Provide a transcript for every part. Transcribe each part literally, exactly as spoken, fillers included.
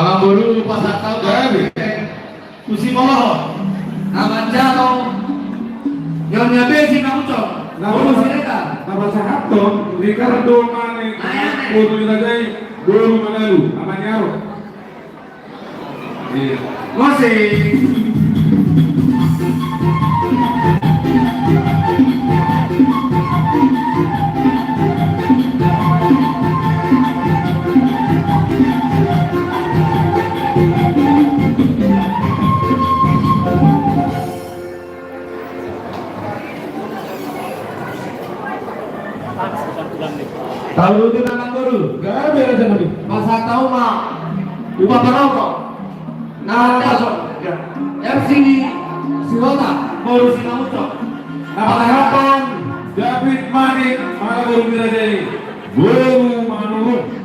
Amang boru, pasahat taon ma. Gabe. Tusi molo ho. Na manjalo. Nyonya Besi na ucok. Na boru pasahat, Siregar. Na pasahathon Ricardo Mane. Ayah. Boru ni raja i, boru Manalu. Amang ni Aro. Iya. Musik. Taruti ma, amang boru. Gabe, raja nami. Pasahat taon ma. Upa parokok. Na pasahat. Ya. F C Sihotang, boru Simangunsong. Na pasahathon David Mane, manang boru ni raja i, boru Manurung.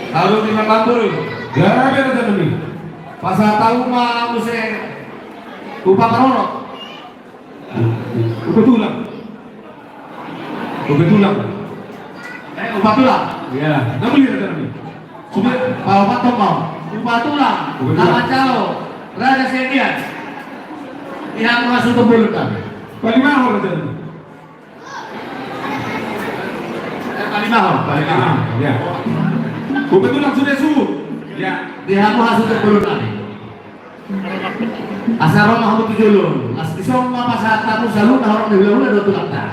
Taruti ma, amang boru. Gabe, raja nami. Pasahat taon ma muse. Upa parokok. Upa tulang. Upa tulang. Eh, upa tulang. Ya, na muli, raja nami. Sude, paopathon ma. Upa tulang. Upa tulang. Na manjalo Raja Siagian. Di hamu hasuhuton bolon nami. Palimahon, raja nami. Eh, palimahon, palimahon. Ya. Upa tulang, sude suhut. Ya. Di hamu hasuhuton bolon nami. Asa ro ma hamu tu jolo, laos dison ma pasahathon hamu saluhutna horong ni hulahula dohot tulangta.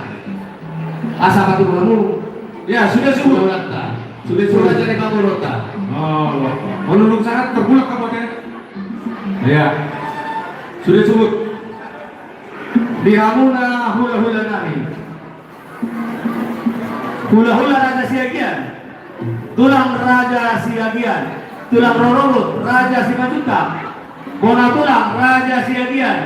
Asa patubu hamu. Ya, sude suhut. Hulahulanta. Sude suhut. Sude jadi pangurunta. Oh, manurung sahat, terpulak kamu, ya? Ya. Sude suhut. Di hamuna hulahula nami. Hulahula Raja Siagian, tulang Raja Siagian, tulang rorobot Raja Simanjuntak, bona tulang Raja Siagian,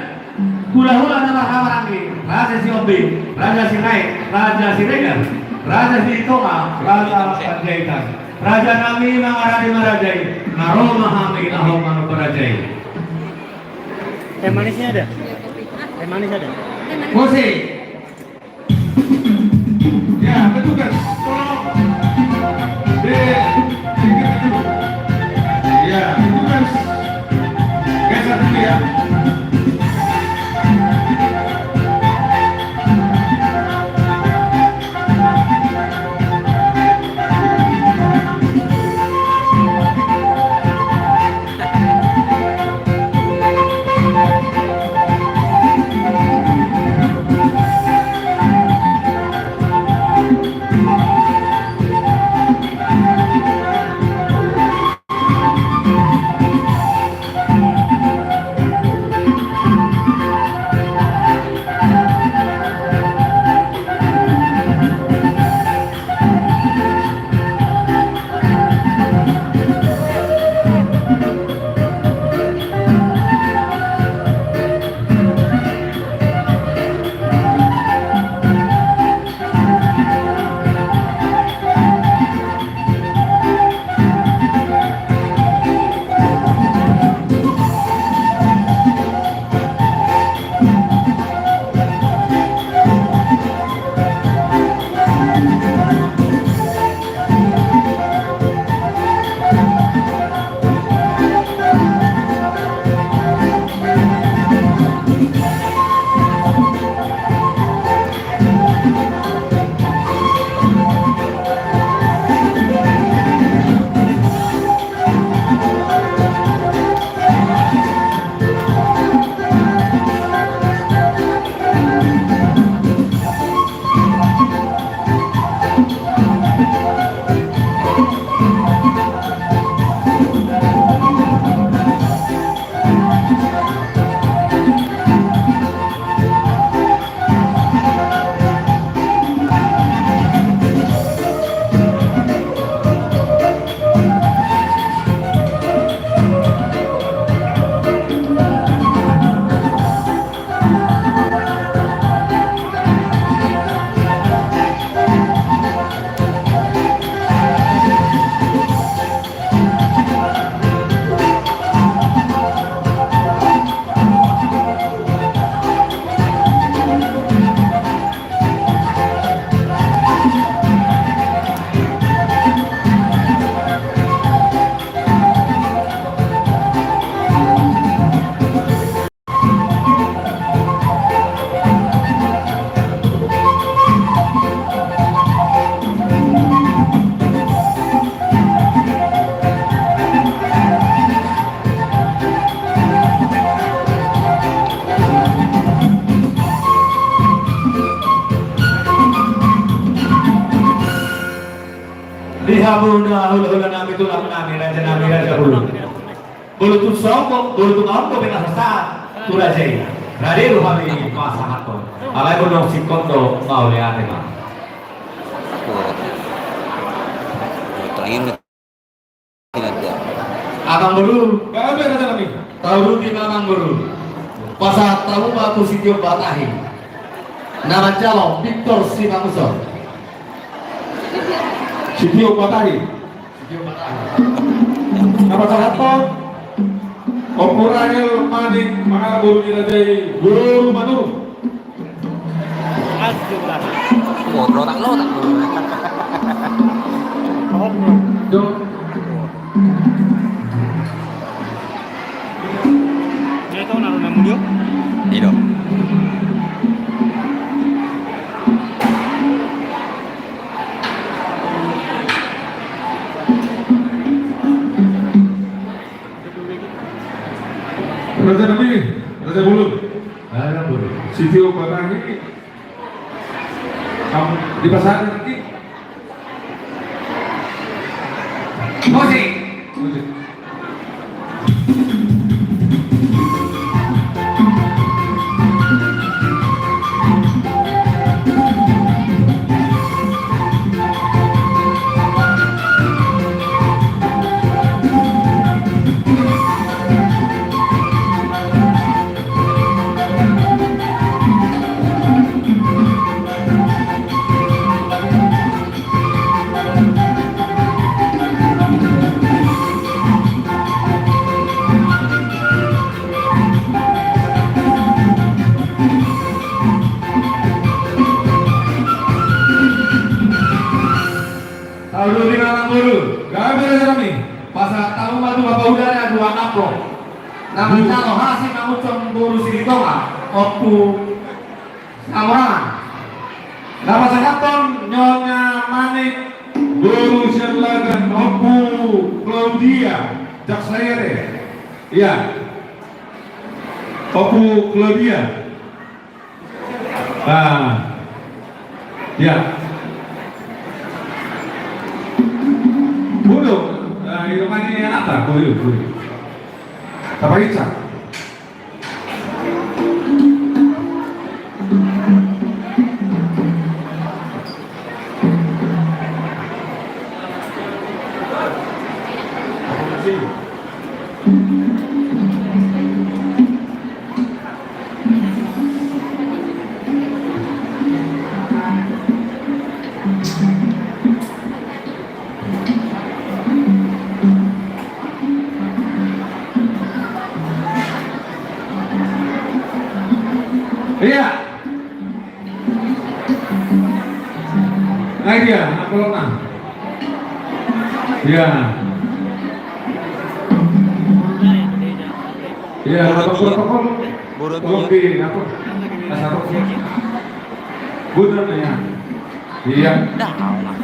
hulahula na marhahamaranggi, Raja Sihombing, Raja Sirait, Raja Siregar, Raja Sitonga, Raja Panjaitan. Raja nami mangarade ma raja i, na ro ma hami laho manomba raja i. Teh manisnya ada? Teh manis ada? Musik. Ya, petugas, tolong. Di, di, ya, petugas. Geser dulu ya. Sabuna hulahula nami, tulang nami, raja nami, raja bulu. Bulu tu songko, bulu tu maongko, beta sasa tu raja i. Rade do hami pasahathon. Alai molo singkop do, mauliate ma. Amang boru. Gabe raja nami. Tauduti ma amang boru. Pasahat hamu ma tu sitiop batahi. Na manjalo Victor Simangunsor. Sitiop batahi. Sitiop batahi. Na pasahathon Ompu Rahel Manik mangalap boru ni raja i, boru Manurung. Oh, lotak-lotak. Dia tahu naruh namun dia? Iya. Raja nami, raja bulu. Raja bulu. Sitiop batahi. Kamu di pasar nanti. Musik. Musik. Tauduti ma amang boru. Gabe raja nami. Pasahat hamu ma tu bapa udara dua amplop. Na manjalo Hasi Mangunsong boru Silitonga, Ompu Samorangan. Na pasahathon Nyonya Manik boru Siallagan, Ompu Claudia Jaksaere. Iya. Ompu Claudia. Nah. Ya. Bodo. Nah, itu kan ini apa? Bodo, bodo. Apa itu? Iya. Nah, iya, amplopna. Iya. Iya, apa protokol? Tolong di apa? Kasih apa? Bener ya. Iya. Dah, awas.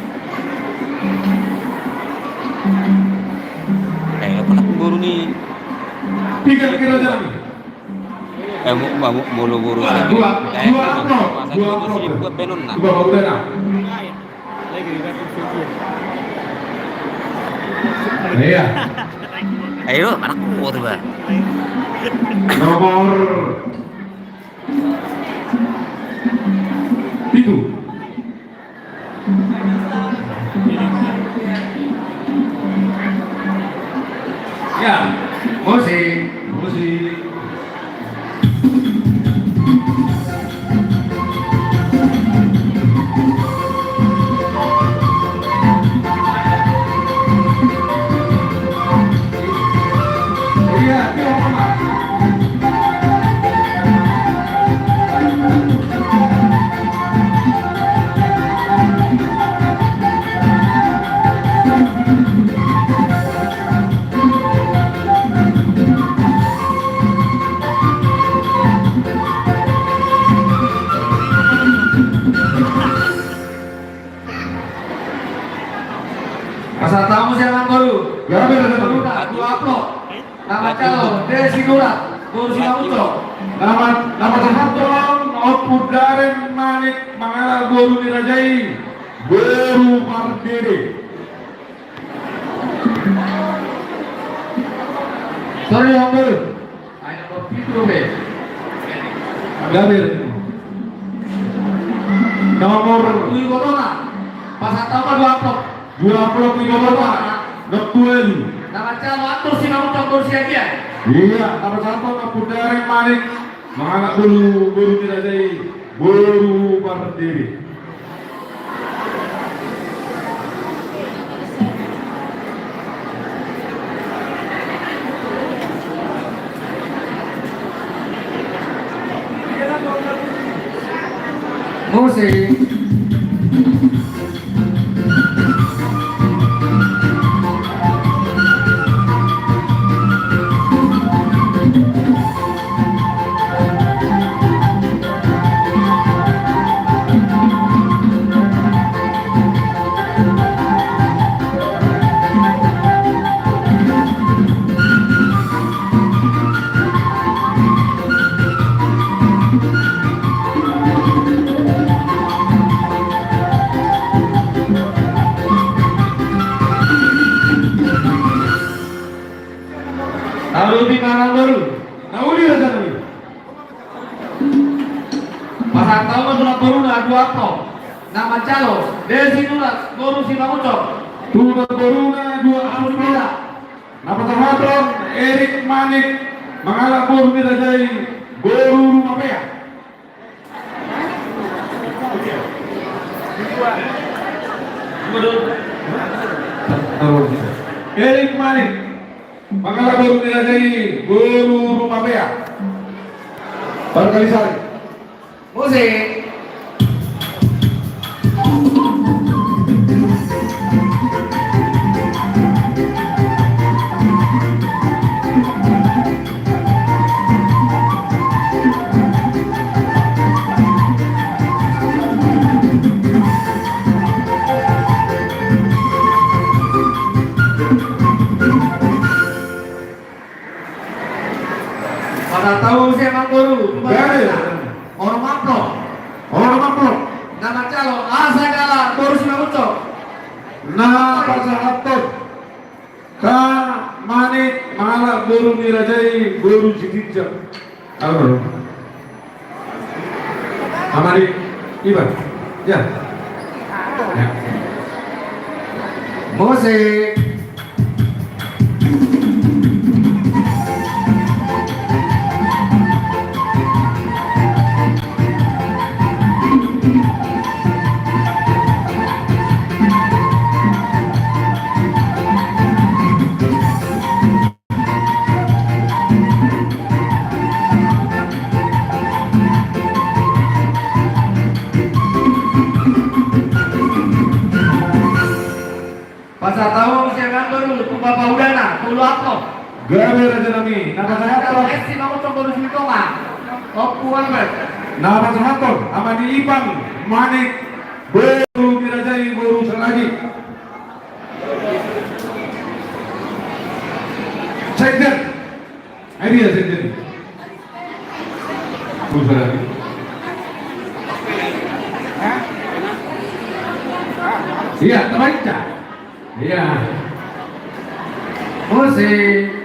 Eh, apa nak baru nih? Tiga kira jam. Eh, mu, mu, mu, molo boru. Wah, dua, dua amplop, dua amplop. Buat benon nah. Dua amplop benon. Iya. Ayo, mana kuat, Bang? Nomor pitu. Ya, musik, musik. Iya, iya, Pak. Pasahat hamu sian amang boru. Ya, bener, bener. Dua amplop. Nama calon Desi Nurat, boru Simangunsong. Nama, nama pasahathon Ompu Daren Manik mangalap boru ni raja i, boru Pardede. Sorry, Ambil. Ai nomor pitu dope. Gabe. Nomor. Tui botona. Pasahat ma dua amplop. Dua amplop, tui botona. Nomor dua. Na mansai atur si Mamucok boru Siagian. Iya, na pasahathon Ompu Darek Manik. Mangalap boru, boru ni raja i, boru Pardede. Musik. Taruti manang boru. Taruti raja nami. Pasahat ma tu namboruna dua amplop. Na mansai Desi Nurat boru Simangunsong. Tu namboruna dua amplop. Na pasahathon Erik Manik mangalap boru ni raja i, boru Rumapea. Erik Manik mangalap boru ni raja i, boru Rumapea. Parkalisari. Musik. Pasahat ma sian amangboru. Gabe. Onom amplop. Onom amplop. Na mansai Asa Gala boru Simangunsong. Na pasahathon Ka Manik mangalap boru ni raja i, boru Sitinjak. Halo, halo. Amani, iba. Ya. Ya. Musik. Pasahat ma sian amangboru tu bapa udana, tolu amplop. Gabe raja nami, na pasahathon. Esi mangucok boru Silitonga. Ompu Albert. Na pasahathon, Amani Ipang, Manik, boru ni raja i, boru Salagi. Sekjen. Ai dia sekjen. Boru Salagi. Iya, terbaca. Iya. Musik.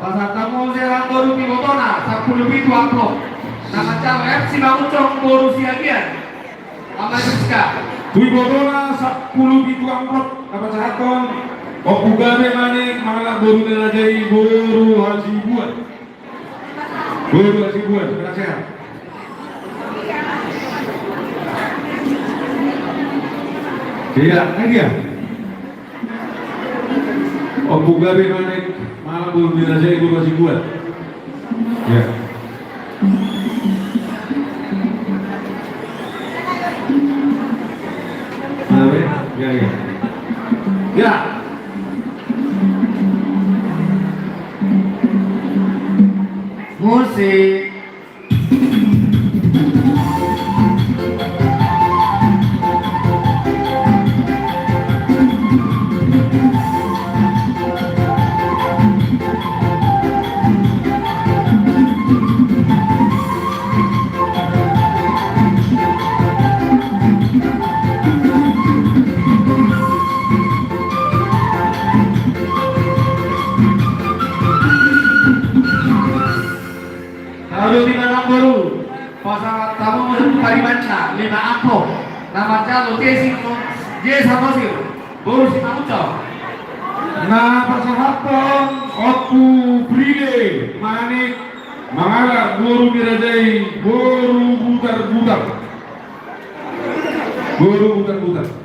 Pasahat ma sian amangboru tu ibotona, sampulu pitu amplop. Na mansai F C Mangunsong boru Siagian. Ama Siska. Tu ibotona sampulu pitu amplop, na pasahathon Ompu Gabe Manik mangalap boru ni raja i, boru Hasibuan. Boru Hasibuan, sehat-sehat. Iya, ai dia. Ompu Gabe Manik mangalap boru ni raja i, boru Hasibuan. Ya. Gabe, ya, ya. Ya. Musik. Pasahat hamu ma paribanna, lima ampo. Na manjalo tesi, Jesa Bosir, boru Simangunsong. Na pasahathon Ompu Prile Manik, mangalap boru ni raja i, boru Butarbutar. Boru Butarbutar.